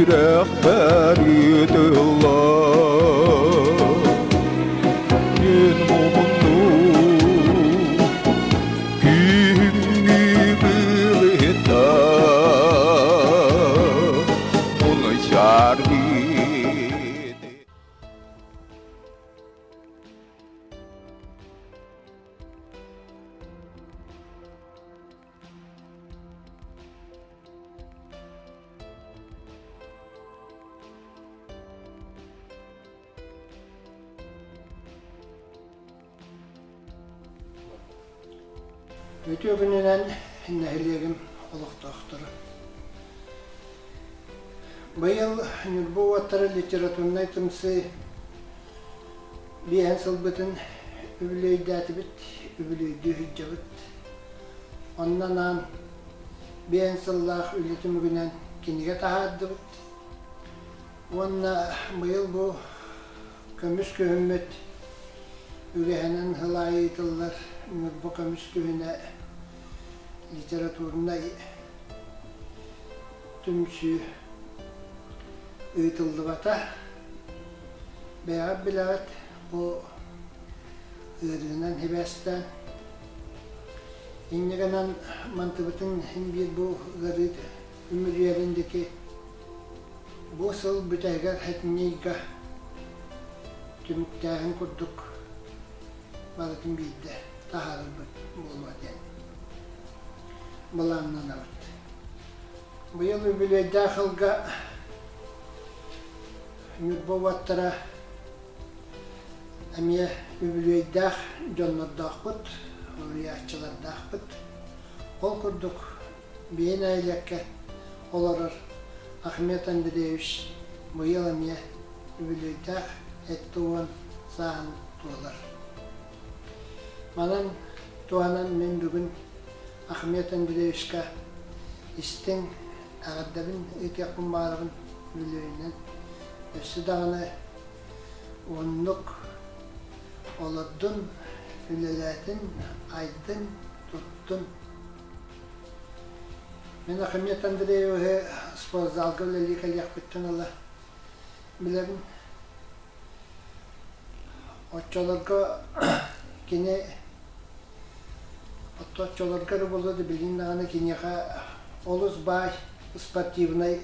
Сүрэхпэр ыытыллар Мин мумуннум Күһүҥҥү былыта Мунчаарбыт Үтүө күнүнэн нэһилиэгим олохтоохторо. Быйыл Ньурба уоттара литературнай түмсүү биэһин сылбытын үбүлүөйдээтибит, үбүлүөйдүү сылдьабыт. Онно анаан биэһин сыллаах үлэ түмүгүнэн кинигэ таһаардыбыт. Уонна быйыл бу көмүс күһүммүт үгэһинэн сыл аайы ыытыллар Ньурба көмүс күһүнэ литературнай түмсүү ыытыллыбата. Бэйэҕит билэҕит, бу ыарыынан сибээстээн Инньэ гынан мантыбытын син биир бу ыарыы үмүрүйэрин диэки бу сыл бүтэһигэр сэтинньи ыйга түмүктээһин курдук барытын биирдэ таһаарарбыт буолуо диэн былааннанабыт. Быйыл үбүлүөйдээх сылга Ньурба уоттара Эмиэ үбүлүөйдээх дьоннордоохпут, уруйааччылардаахпыт. Ол курдук биһи нэһилиэккэ олорор Ахмед Андреевич быйыл эмиэ үбүлүөйдээх 70 сааһын туолар. Манан туһанан мин бүгүн Ахмед Андреевичка истиҥ эҕэрдэбин ыытыахпын баҕарабын үбүлүөйүнэн. Өссө даҕаны Оннук олордун, үлэлээтин, айдын, туттун. Мин Ахмед Андреевиһы спортзалга үлэлии кэлиэхпиттэн ыла билэбин. Оччолорго кини оччолорго эрэ буолуо да билигин даҕаны киниэхэ олус баай спортивнай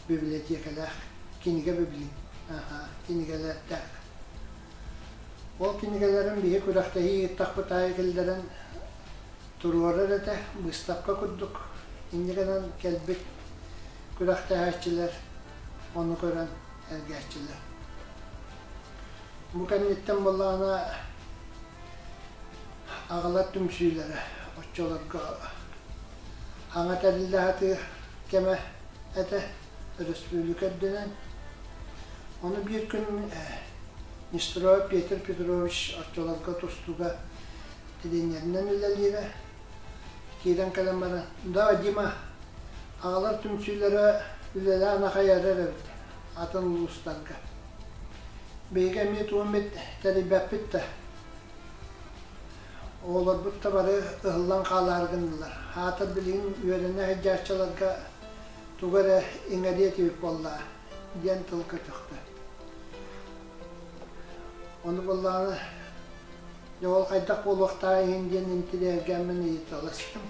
библиотекалаах кинигэ библиотека кинигэлэрдээх. Ол кинигэлэрин биһи күрэхтэһии ыыттахпыт аайы киллэрэн туруорар этэ, быыстапка курдук. Инньэ гынан кэлбит күрэхтэһээччилэр ону көрөн эргээччилэр. Бу кэнниттэн буоллаҕына аҕалар түмсүүлэрэ оччолорго хаҥа тэриллэ сатыыр кэмэ этэ өрөспүүбүлүкэ үрдүнэн. Ону биир күн Нестеров Петр Петрович оччолорго тустууга тренеринэн үлэлиирэ. Киирэн кэлэн баран, «Да, Дима, аҕалар түмсүүлэрэ үлэлээн аҕай эрэр эбит атын улуустарга. Биһиги эмиэ тугу эмит тэрийбэппит да, Оҕолорбут да бары ыһыллан хаалаары гыннылар. Аата билигин үөрэнэ сылдьааччыларга тугу эрэ иҥэриэ этибит буоллаа диэн тыл көтөхтө. Ону буоллаҕына, дьэ ол хайдах буолуохтааҕа иһин диэн интириэһиргээммин ыйыталастым.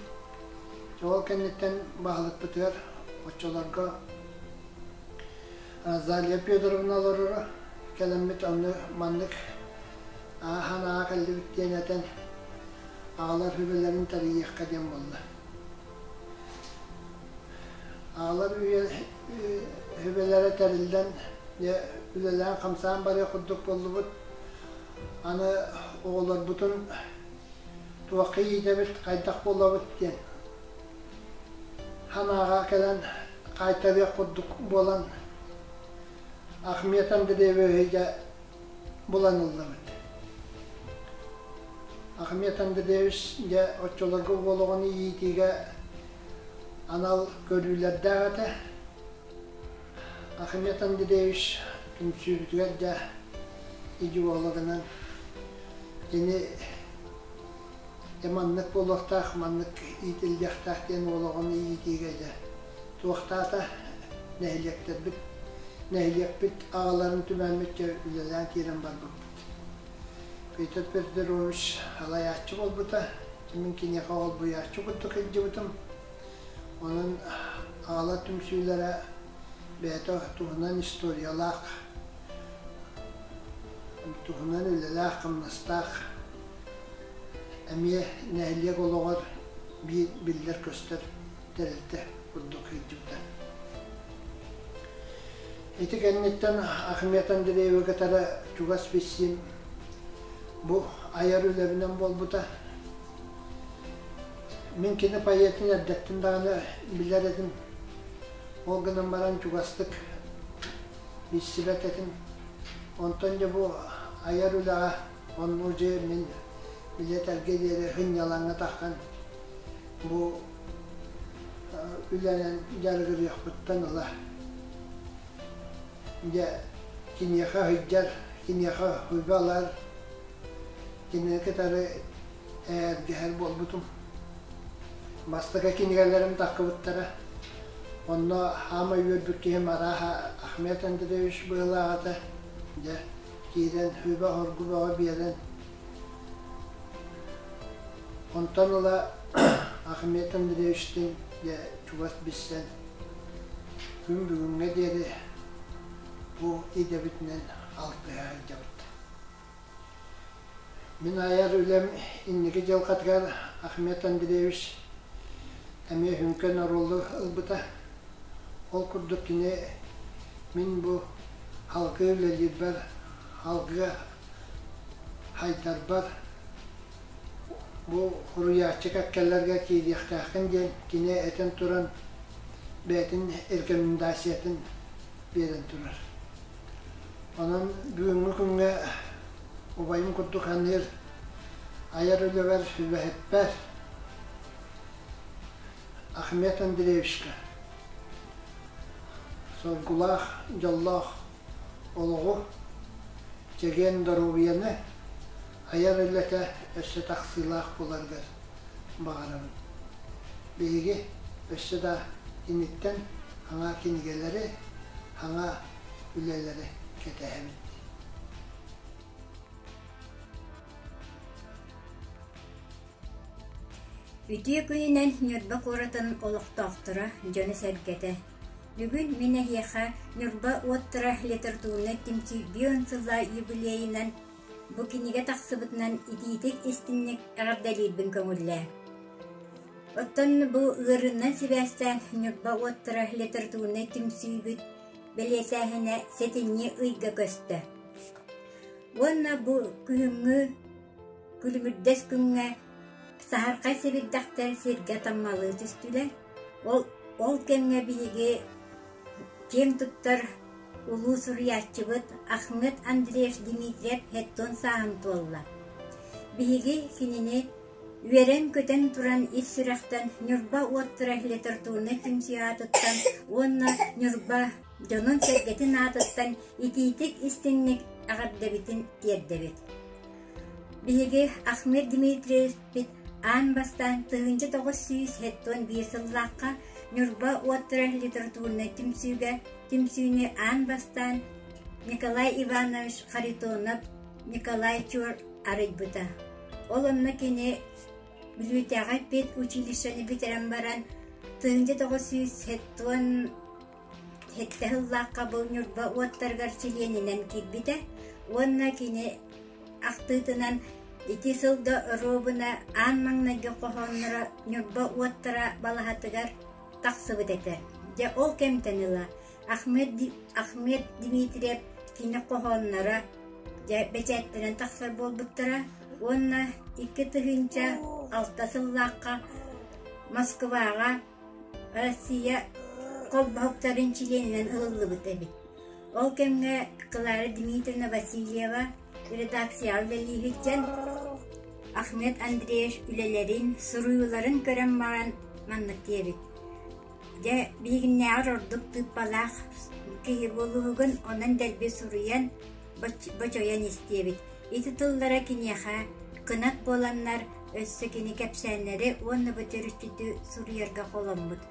Дьэ ол кэнниттэн баһылыкпытыгар оччолорго Розалия Федоровна олороро, кэлэммит ону маннык ааһан аа кэллибит диэн этэн, аҕалар сүбэлэрин тэрийиэххэ диэн буолла. Аҕалар сүбэлэрэ тэриллэн, дьэ үлэлээн-хамсаан барыах курдук буоллубут. Аны оҕолорбутун туохха иитэбит, хайдах буолабыт диэн санааҕа кэлэн хаайтарыах курдук буолан Ахмед Андреевиһы дьэ булан ыллыбыт. Ахмед Андреевич дьэ оччолорго уол оҕону иитиигэ анал көрүүлэрдээх этэ. Ахмед Андреевич түмсүүбүтүгэр дьэ идеологынан кини дьэ маннык буолуохтаах, маннык иитиллиэхтээх диэн уол оҕону иитиигэ дьэ туохтаата. нэһилиэктэрбит нэһилиэкпит аҕаларын түмэммит дьэ үлэлээн киирэн барбыппыт. Петр Петрович салайааччы буолбута, мин киниэхэ олбуйааччы курдук илдьибитим. Онон аҕалар түмсүүлэрэ бэйэтэ туһунан историялаах, туһунан үлэлээх-хамнастаах эмиэ нэһилиэк олоҕор биир биллэр-көстөр тэрилтэ курдук сылдьыбыта. Ити кэнниттэн Ахмед Андреевы кытары чугас билсиим бу айар үлэбинэн буолбута. Мин кини поэтын эрдэттэн даҕаны билэр этим. Ол гынан баран чугастык билсибэт этим. Онтон дьэ бу айар үлэҕэ онну дьэ мин билиэтэргэ диэри сынньалаҥҥа таххан бу үлэнэн дьарыгырыахпыттан ыла дьэ киниэхэ сылдьар, киниэхэ сүбэ ылар, кинини кытары эһэргэһэр буолбутум. Бастакы кинигэлэрим таххыбыттара. Онно хаамай үөрбүт киһим арааһа Ахмед Андреевич быһыылаах этэ. Дьэ, киирэн сүбэ-оргу бөҕө биэрэн Онтон ыла Ахмед Андреевичтыын дьэ чугас билсэн, күн бүгүҥҥэ диэри бу идэбитинэн алтыһа сылдьабыт. Мин айар үлэм инники дьылҕатыгар Ахмед Андреевич эмиэ сүҥкэн оруолу ылбыта. Ол курдук кини мин бу халгыы үлэлиирбэр, халгыга хайдарбар бу суруйааччы кэккэлэргэ киириэхтээххин диэн кини этэн туран бэйэтин рекомендациятын биэрэн турар. Онон бүгүҥҥү күҥҥэ убайым курдук саныыр айар үлэбэр сүбэһиппэр Ахмед Андреевичка соргулаах, дьоллоох олоҕу, чэгиэн доруобуйаны, айар үлэтэ өссө тахсыылаах буоларыгар баҕарабын. Биһиги өссө да инниттэн саҥа кинигэлэри, саҥа үлэлэри кэтэһэбит. Үтүө күнүнэн Ньурба куоратын олохтоохторо, дьоно-сэргэтэ! Бүгүн мин эһиэхэ Ньурба уоттара литературнай түмсүү бион сылла юбилейынан бу кинигэ тахсыбытынан итиитик-истиҥник эҕэрдэлиирбин көҥүллээ. Оттон бу ыарыыннан сибээстээн Ньурба уоттара литературнай түмсүүбүт бэлиэтээһинэ сэтинньи ыйга көстө. Уонна бу күһүҥҥү күлүмүрдэс күҥҥэ саһархай сэбирдэхтэр сиргэ таммалыы түстүлэр. Ол, ол кэмҥэ биһиги киэҥ туттар улуу суруйааччыбыт Ахмед Андреевич Дмитриев Хеттон сааһын туолла. Биһиги кинини үөрэн-көтөн туран ис сүрэхтэн Ньурба уоттара литературнай түмсүү аатыттан уонна Ньурба дьонун-сэргэтин аатыттан итиитик-истиҥник эҕэрдэбитин тиэрдэбит. Биһиги Ахмед Дмитриевпит аан бастаан 1971 сыллаахха Ньурба уоттара литературнай түмсүүгэ түмсүүнү аан бастаан Николай Иванович Харитонов Николай Чуор арыйбыта. Ол онно кини Бүлүүтээҕи педучилищены бүтэрэн баран 1970 Сэттэ сыллаахха бу Ньурба уоттарыгар чилиэнинэн киирбитэ уонна кини ахтыытынан ити сыл да оруобуна аан маҥнайгы хоһоонноро Ньурба уоттара балаһатыгар тахсыбыт этэ. Дьэ ол кэмтэн ыла Ахмед, Ахмед Дмитриев кини хоһоонноро дьэ бэчээттэнэн тахсар буолбуттара уонна 2006 сыллаахха Москваҕа Россия холбоһуктарын чилиэнинэн ылыллыбыт эбит. Ол кэмҥэ Клара Дмитриевна Васильева редакцияҕа үлэлииһиттэн Ахмед Андреевич үлэлэрин, суруйууларын көрөн баран маннык диэбит: «Дьэ, биһигиннээҕэр ордук тыыппалаах киһи буолуһугун, онон дэлби суруйан, бочойон ис» диэбит. Ити тыллара киниэхэ кынат буоланнар, өссө кини кэпсээннэри уонна бу төрүччүтү суруйарга холоммут.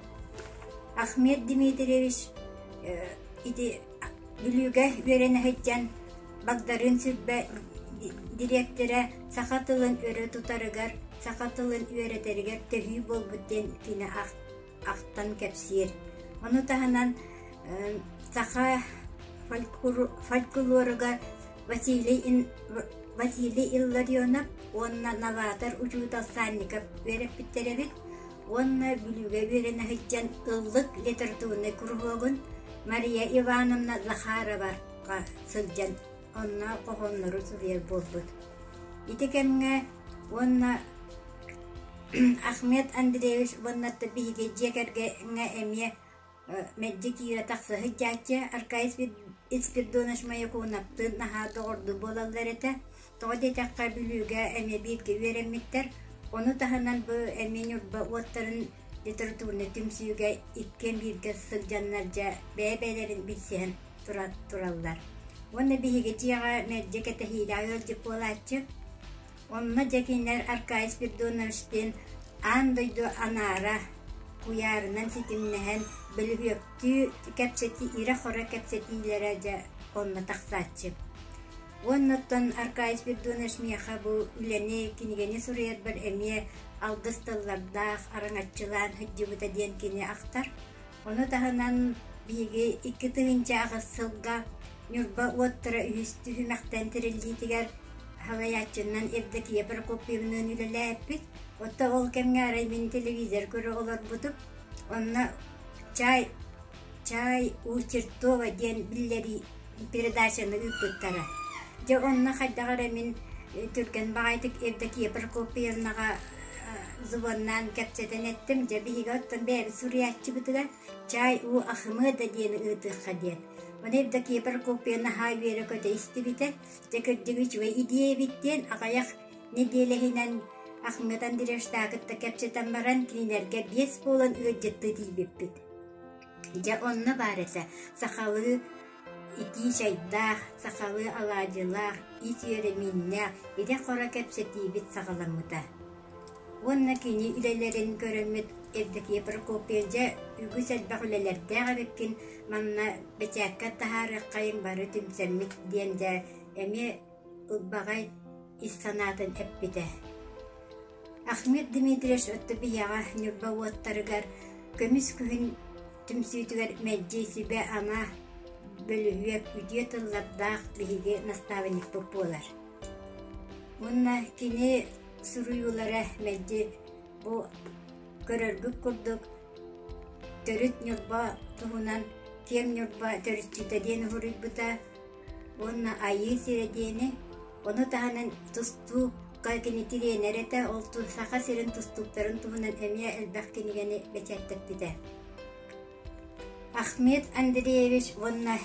Ахмед Дмитриевич Ити Бүлүүгэ үөрэнэ сылдьан Багдарыын Сүлбэ дириэктэрэ саха тылын өрө тутарыгар, саха тылын үөрэтэригэр төһүү буолбут диэн кини ахтан кэпсиир. Ону таһынан саха фольклоругар Василий, Василий Илларионов уонна новатор учуутал Санников үөрэппиттэр эбит уонна Бүлүүгэ үөрэнэ сылдьан Ыллык литературнай куруһуогун Мария Ивановна Захароваҕа сылдьан онно хоһооннору суруйар буолбут. Ити кэмҥэ уонна Ахмед Андреевич уонна биһиги дьиэ кэргэҥҥэ эмиэ мэлдьи киирэ тахса сылдьааччы Аркадий Спиридонович Моякуновтыын наһаа доҕордуу буолаллар этэ. Тоҕо диэтэххэ, Бүлүүгэ эмиэ бииргэ үөрэммиттэр. Ону таһынан бу эмиэ Ньурба уоттарын литературнай түмсүүгэ иккиэн бииргэ сылдьаннар дьэ бэйэ-бэйэлэрин билсиһэн тураллар. Уонна биһиги дьиэҕэ мэлдьи кэтэһиилээх ыалдьыт буолааччы. Онно дьэ кинилэр Аркадий Спиридоновичтыын аан дойду анаара куйаарынан ситимнэһэн бөлүһүөктүү кэпсэтии ирэ-хоро кэпсэтиилэрэ дьэ онно тахсааччы. Уонна оттон Аркадий Спиридонович миэхэ бу үлэни, кинигэни суруйарбар эмиэ алгыс тыллардаах, араҥаччылаан сылдьыбыта диэн кини ахтар. Ону таһынан биһиги 2008 сылга Ньурба уоттара үһүс түһүмэхтэн тэриллиитигэр салайааччынан Евдокия Прокопьевныын үлэлээппит. Оттон ол кэмҥэ арай мин телевизор көрө олорбутум. Онно чай, чай у Чертова диэн биллэрии передачаны ыыппыттара. Дьэ онно хайдах эрэ мин түргэн баҕайытык Евдокия Прокопьевнаҕа звоннаан кэпсэтэн эттим. Дьэ биһиги оттон бэйэбит суруйааччыбытыгар чай уу Ахмыда диэни ыытыахха диэн. Ону Евдокия Прокопьевна наһаа үөрэ-көтө истибитэ. Дьэ кырдьык үчүгэй идея эбит диэн аҕыйах нэдиэлэ иһинэн Ахмед Андреевичтаах кытта кэпсэтэн баран кинилэргэ биэс буолан ыалдьыттыы тиийбиппит. Дьэ онно баар этэ сахалыы итии чайдаах, сахалыы алаадьылаах, ис үөрэ мииннээх ирэ-хоро кэпсэтиибит саҕаламмыта. Уонна кини үлэлэрин көрөммүт Евдокия Прокопьевна дьэ үгүс элбэх үлэлэрдээх эбиккин, манна бэчээккэ таһаарыаххайыҥ бары түмсэммит диэн дьэ эмиэ ылбаҕай ис санаатын эппитэ. Ахмед Дмитриевич өттө биһиэхэ Ньурба уоттарыгар көмүс күһүн түмсүүтүгэр мэлдьи сүбэ-ама бөлүһүөк үтүө тыллардаах биһиги наставникпыт буолар. Уонна кини суруйуулара мэлдьи бу көрөргүт курдук төрүт Ньурба туһунан киэҥ Ньурба төрүччүтэ диэн уһуруйбута уонна Айыы сирэ диэни, ону таһынан тустуукка кини тириэнэр этэ, ол Саха сирин тустууктарын туһунан эмиэ элбэх кинигэни бэчээттэппитэ. Ахмед Андреевич уонна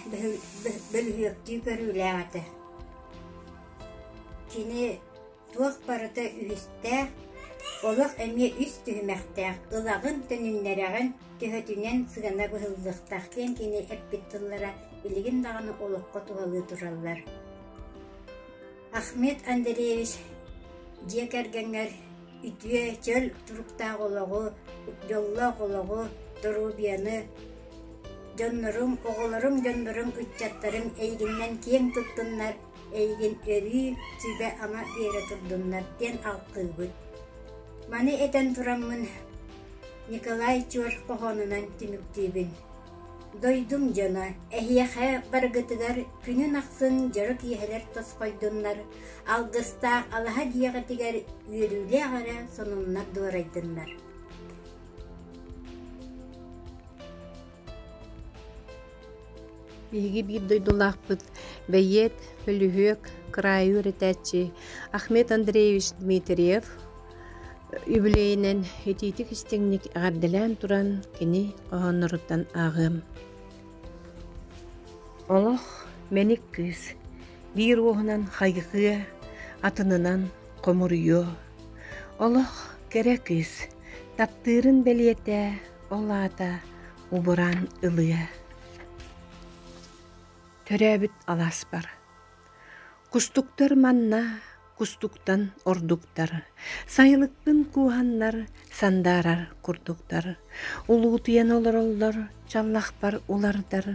бөлүһүөктүү көрүүлээх этэ. Кини Туох барыта үһүстээх, олох эмиэ үс түһүмэхтээх, ылаҕын, төнүннэрэҕин, төһөтүнэн сыана быһыллыахтаах диэн кини эппит тыллара билигин даҕаны олоххо туһалыы тураллар. Ахмед Андреевич дьиэ кэргэҥҥэр үтүө, чөл туруктаах олоҕу, дьоллоох олоҕу, доруобуйаны, дьонноруҥ, оҕолоруҥ, дьонноруҥ, ыччаттарыҥ эйигиннэн киэҥ туттуннар, эйигин өрүү сүбэ-ама биэрэ турдуннар диэн алҕыыбыт. Маны этэн тураммын Николай Чуор хоһоонунан түмүктүүбүн. Дойдум дьоно, эһиэхэ барыгытыгар күнүн ахсын дьоро киэһэлэр тосхойдуннар, алгыстаах алаһа дьиэҕитигэр үөрүүлээх эрэ сонуннар дуорайдыннар. Биһиги биир дойдулаахпыт бэйиэт, бөлүһүөк, кыраайы үөрэтээччи Ахмед Андреевич Дмитриев үбүлүөйүнэн итиитик истиҥник эҕэрдэлээн туран кини хоһоонноруттан ааҕыам. Олох мэник кыыс биир уоһунан хайгыа, атынынан хомуруйуо. Олох кэрэ кыыс таптыырын бэлиэтэ ол аата убураан ылыа. Төрөөбүт алааспар. Кустуктар манна, кустуктан ордуктар, сайылыкпын кууһаннар сандаарар курдуктар, улуутуйан олороллор, чаллахпар улардар,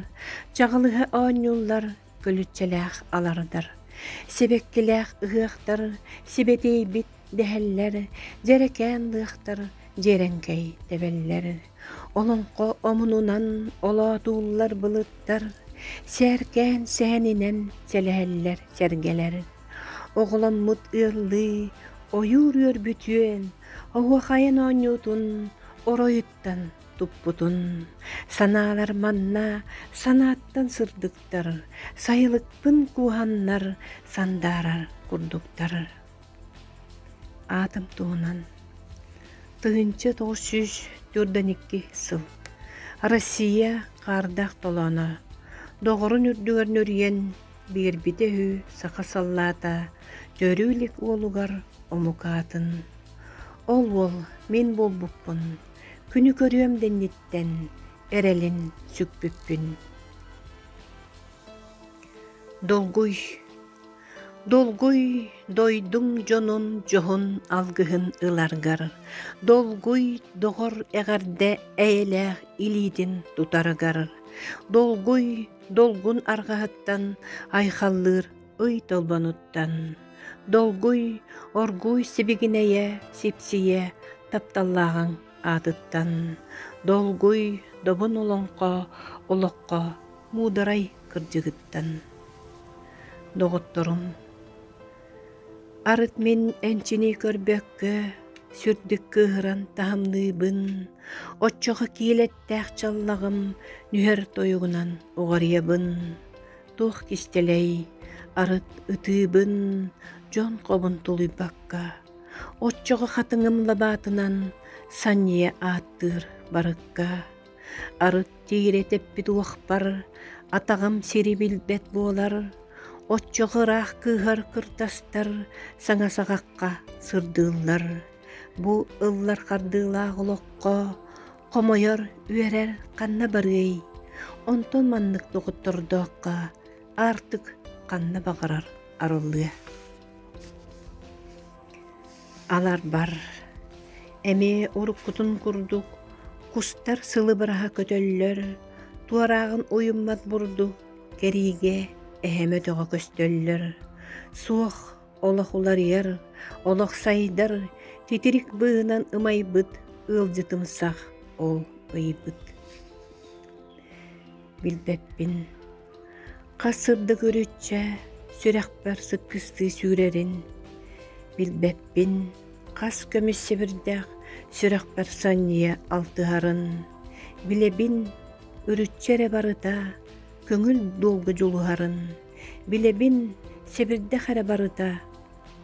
чаҕылыһа оонньууллар, көлүччэлээх алардар, сибэккилээх ыһыахтар, сибэтиэйбит дэһэллэр, дьэрэкээн лыахтар, дьиэрэҥкэй тэбэллэр, олоҥхо омунунан олоотууллар былыттар, сээркээн сэһэнинэн сэлэһэллэр сэргэлэр. Оҕоломмут ыаллыы ойуур үөрбүтүөн, оһуохайын оонньуутун оройуттан туппутун, санаалар манна санааттан сырдыктар, сайылыкпын кууһаннар сандаарар курдуктар. Аатым туһунан 1942 сыл Россия хаардаах толооно доҕорун үрдүгэр нөрүйэн биэрбитэ үһү саха саллаата төрүү илик уолугар омук аатын. Ол уол мин буолбуппун, күнү көрүөм дэнниттэн эрэлин сүкпүппүн. Долгуй Долгуй дойдуҥ дьонун дьоһун алгыһын ыларгар, долгуй доҕор эҕэрдэ эйэлээх илиитин тутарыгар, долгуй долгун арҕаһыттан айхаллыыр ый толбонуттан, долгуй оргууй сибигинэйэ сипсийэ тапталлааҕыҥ аатыттан, долгуй добун олоҥхо олоххо муударай кырдьыгыттан. Доҕотторум, арыт мин энчини көрбөккө сүрдүк кыыһыран таһымныыбын, оччоҕо киилэттээх чаллаҕым нүһэр тойугунан уҕарыйабын, туох кистэлэй, арыт ытыыбын дьон хобун тулуйбакка, оччоҕо хатыҥым лабаатынан санньыйа ааттыыр барыкка. Арыт тиирэ тэппит уохпар атаҕым сири билбэт буолар, оччоҕо ыраах кыыһар кыртастар саҥа саҕахха сырдыыллар. Бу ыллар хардыылаах олоххо хомойор, үөрэр ханна барыай? Онтон маннык доҕоттордооххо аартык ханна баҕарар арыллыа. Аларбар эмиэ уруккутун курдук кустар сылыбыраһа көтөллөр, туорааҕын уйуммат бурдук кэриигэ эһэм өтөҕө көстөллөр. Суох олох уларыйар, олох сайдар, титирик быыһынан ымайбыт ыалдьытымсах ол ыйбыт. Билбэппин Хас сырдык үрүччэ сүрэхпэр сыккыстыы сүүрэрин билбэппин, хас көмүс сэбирдэх сүрэхпэр санньыйа алтыһарын билэбин, үрүччэ эрэ барыта көҥүл дуолга дьулуһарын билэбин, сэбирдэх эрэ барыта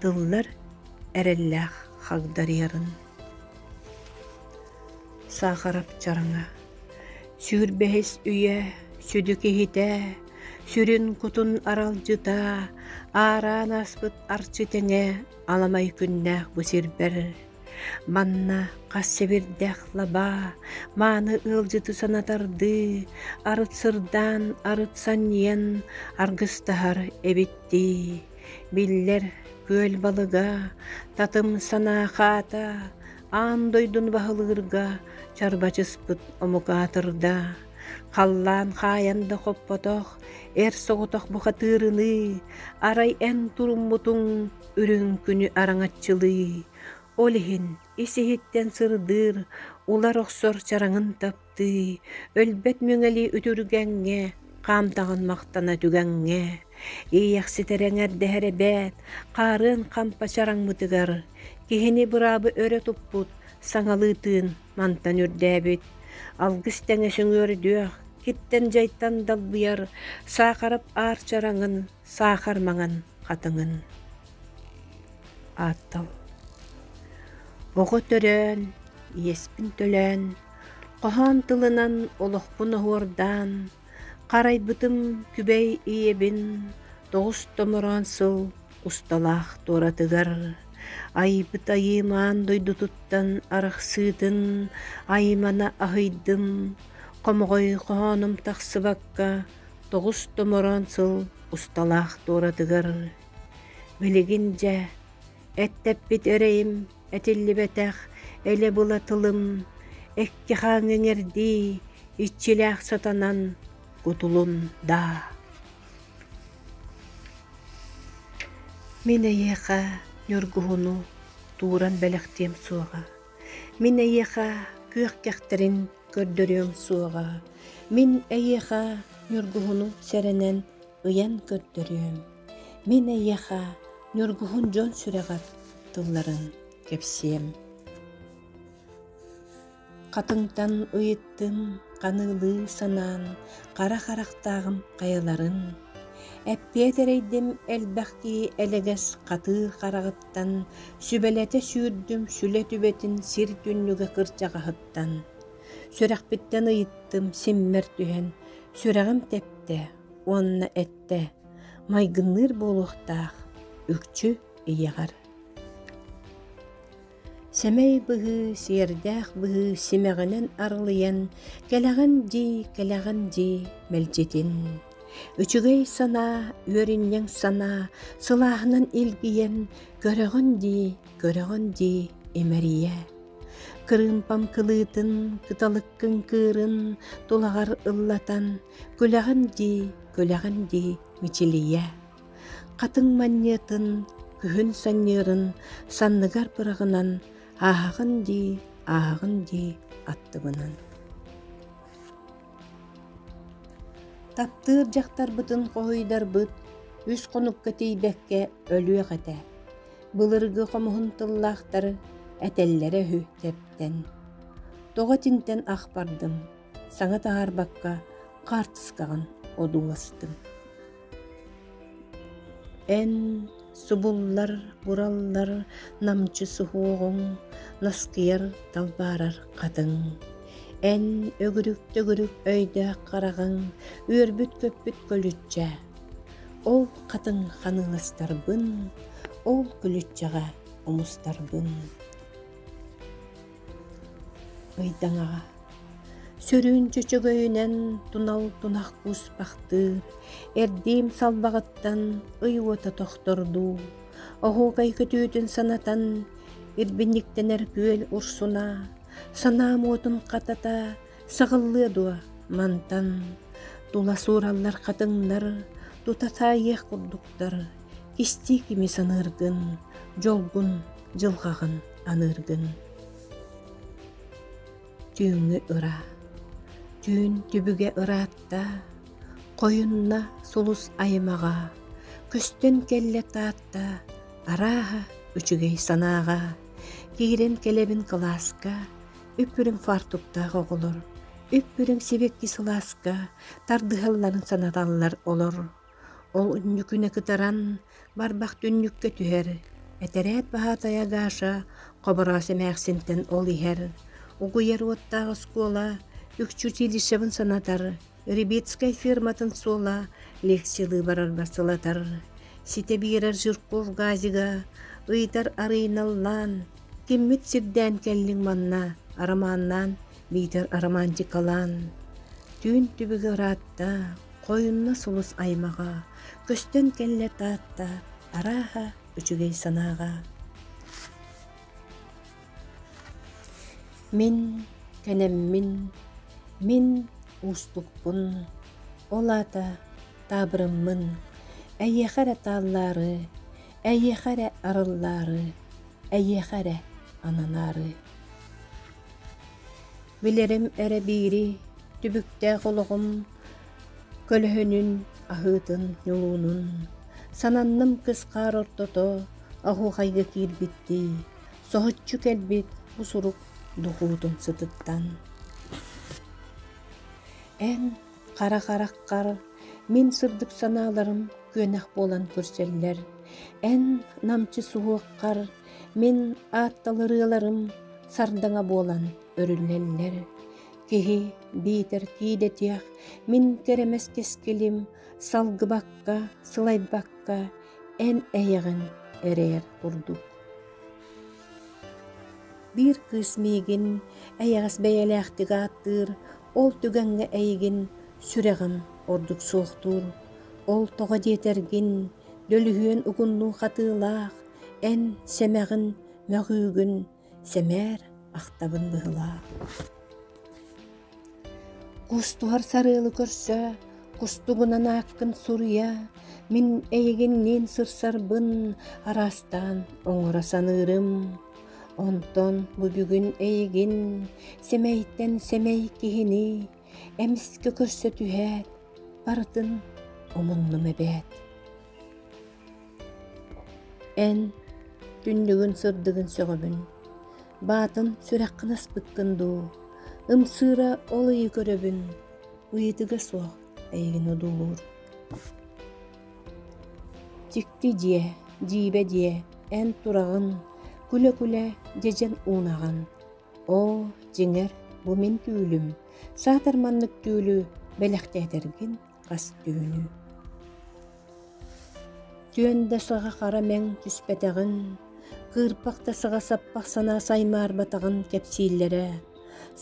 тыллар эрэллээх хагдарыйарын. Саахарап чараҥа Сүүрбэһис үйэ сүдү киһитэ, сүрүн кутун аралдьыта, аараан ааспыт арчы тэҥэ аламай күннээх бу сирбэр. Манна хас сэбирдэх лабаа, мааны ыалдьыты санатардыы, арыт сырдаан, арыт санньыйан аргыстаһар эбиттии. Биллэр күөл балыга, татым санаа хаата, аан дойдуну баһылыырга чарбачыспыт омук аатырда, халлаан хаайан да хоппотох, эр соҕотох бухатыырыныы, арай эн туруммутуҥ үрүҥ күнү араҥаччылыы, ол иһин ис-иһиттэн сырдыыр, улар охсор чараҥын таптыы, өлбөт мүҥэлии үтүргэҥҥэ, хаамтаҕын махтана түгэҥҥэ, иэйэхситэр эҥэрдэһэр эбээт, хаарыан хампа чараҥмытыгар, киһини быраабы өрө туппут, саҥалыы тыын мантан үрдээбит, алгыс тэҥэ сөҥүөрдүөх, киттэн-дьайтан далбыйар саахарап аар чараҥын, саахар маҥан хатыҥын. Ааттал Оҕо төрөөн, иэспин төлөөн, хоһоон тылынан олохпун оһуордаан, харайбытым күбэй ийэбин тоҕус томороон сыл усталаах туоратыгар айбыт айыым аан дойдутуттан арахсыытын аймана аһыйдым, хомоҕой хоһоонум тахсыбакка тоҕус томороон сыл усталаах туоратыгар билигин дьэ. Эттэппит эрэйим этиллибэтэх элэ-была тылым экки-хааҥ иҥэрдии иччилээх сатанан кутулун даа. Мин эйиэхэ ньургуһуну тууран бэлэхтиэм суоҕа. Мин эйиэхэ күөх кэхтэрин көрдөрүөм суоҕа. Мин эйиэхэ ньургуһуну сэрэнэн ыйан көрдөрүөм. Мин эйиэхэ ньургуһун дьон сүрэҕэр тылларын кэпсиэм. Хатыҥтан ыйыттым, ханыылыы санаан, хара харахтааҕым хайаларын. Эппиэт эрэйдим элбэх киһи элэгэс хатыы хараҕыттан, сүбэлэтэ сүүрдүм сүлэ түбэтин сир түннүгэ кырдьаҕаһыттан. Сүрэхпиттэн ыйыттым симмэр түһэн, сүрэҕим тэптэ уонна эттэ: майгынныыр буолуохтаах, үкчү ийэҕэр. Сэмэй быһыы, сиэрдээх быһыы симэҕинэн арылыйан, кэлэҕин дии, кэлэҕин дии мэлдьитин. Үчүгэй санаа, үөрүнньэҥ санаа сылааһынан илгийэн, көрөҕүн дии, көрөҕүн дии имэрийэ. Кырыымпам кылыытын, кыталыккын кыырын тулаҕар ыллатан, күлэҕин дии, күлэҕин дии мичилийэ. Хатыҥ манньыатын, күһүн санньыарын санныгар быраҕынан ааһаҕын дии, ааһаҕын дии аттыбынан. Таптыыр дьахтарбытын хоһуйдарбыт үс хонукка тиийбэккэ өлүөх этэ. Былыргы хомуһун тыллаахтар этэллэрэ үһү тэптэн. Тоҕо итинтэн ах бардым, саҥа таһаарбакка хаартыскаҕын одууластым. Эн субуллар, бураллар намчы суһуоҕуҥ, наскыйар, талбаарар хатыҥ. Эн өгүрүк-төгүрүк өйдөөх хараҕыҥ, үөрбүт-көппүт көлүччэ. Ол хатыҥ ханыыластарбын, ол күлүччэҕэ умустарбын. Ыйдаҥаҕа Сүрүн чөчөгөйүнэн тунал тунах кууспахтыыр, эрдиим салбаҕыттан ый уота тохтордуу, оһуокай көтүүтүн санатан, ирбинньиктэнэр күөл урсуна, санаам уотун хатата саҕыллыа дуо мантан, тула суураллар хатыҥнар, тута таайыах курдуктар, кистии кими саныыргын, дьолгун, дьылҕаҕын аныыргын. Түүҥҥү ыра, түүн түбүгэ ыраатта, хойунна сулус аймаҕа, көстөн кэллэ Таатта, арааһа үчүгэй санааҕа, киирэн кэлэбин кылааска, үп-үрүҥ фартуктаах оҕолор, үп-үрүҥ сибэкки сылааска тардыһалларын санаталлар олор. Ол үнньүкүнэ кытаран, барбах түннүккэ түһэр, этэрээт баһаатайа Гаша Хобороос эмээхсинтэн ол иһэр, угуйар уоттаах оскуола үкчү училищебын санатар, Рябицкай фирматын суола лекциялыы барарбар сылатар, ситэ биэрэр Жирков газига ыйытар арыйналлаан, киммит сирдээн кэллиҥ манна, арамааннаан биитэр романтикалаан. Түүн түбүгэ ыраатта, Хойунна сулус аймаҕа, көстөн кэллэ Таатта, арааһа үчүгэй санааҕа. Мин кэнэммин, мин уустукпун, ол аата таабырыммын, эйиэхэ эрэ тааллаары, эйиэхэ эрэ арыллаары, эйиэхэ эрэ ананаары. Билэрим эрэ биири, түбүктээх олоҕум көлөһүнүн, аһыытын, ньулуунун, сананным кыс хаар ортото оһуохайга киирбиттии, соһуччу кэлбит бу сурук духуутун сытыттан. Эн хара хараххар мин сырдык санааларым күөнэх буолан көрсөллөр. Эн намчы суһуоххар мин аатталырыаларым сардаҥа буолан өрүллэллэр. Киһи биитэр киидэтиэх мин кэрэмэс кэскилим салгыбакка, сылайбакка эн эйэҕин эрэйэр курдук. Биир кыыс миигин эйэҕэс бэйэлээхтик ааттыыр, ол түгэҥҥэ эйигин сүрэҕим ордук суохтуур. Ол тоҕо диэтэргин, дөлүһүөн угуннуу хатыылаах, Эн сэмэҕин, мөҕүүгүн сэмээр ахтабын быһыылаах. Кустуһар сарыалы көрсө, кустугунан ааккын суруйа, мин эйигинниин сырсарбын араастаан оҥоро саныырым. Онтон бу бүгүн эйигин сэмэйтэн сэмэй киһини эмискэ көрсө түһээт, барытын умуннум эбээт. Эн түннүгүн сырдыгын сөҕөбүн, баатын сүрэххин аспыккын дуу, ымсыыра ол ыйы көрөбүн, ыйытыга суох эйигин одуулуур. Дьикти дьиэ, дьиибэ дьиэ, эн тураҕын, күлэ-күлэ дьэдьэн уунаҕын. Оо, дьиҥэр, бу мин түүлүм, саатар маннык түүлү бэлэхтээтэргин хас түүнү. Түөн да саҕа хара мэҥ түспэтэҕин, кыырпах да саҕа саппах санаа саймаарбатаҕын кэпсииллэрэ.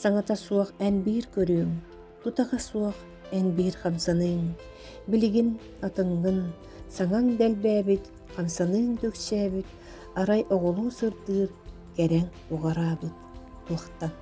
Саҥата суох эн биир көрүөҥ, тутаҕа суох эн биир хамсаныыҥ. Билигин атыҥҥын, саҥаҥ дэлбээбит, хамсаныыҥ да үксээбит, арай оҕолуу сырдыыр кэрэҥ уҕараабыт туохтан.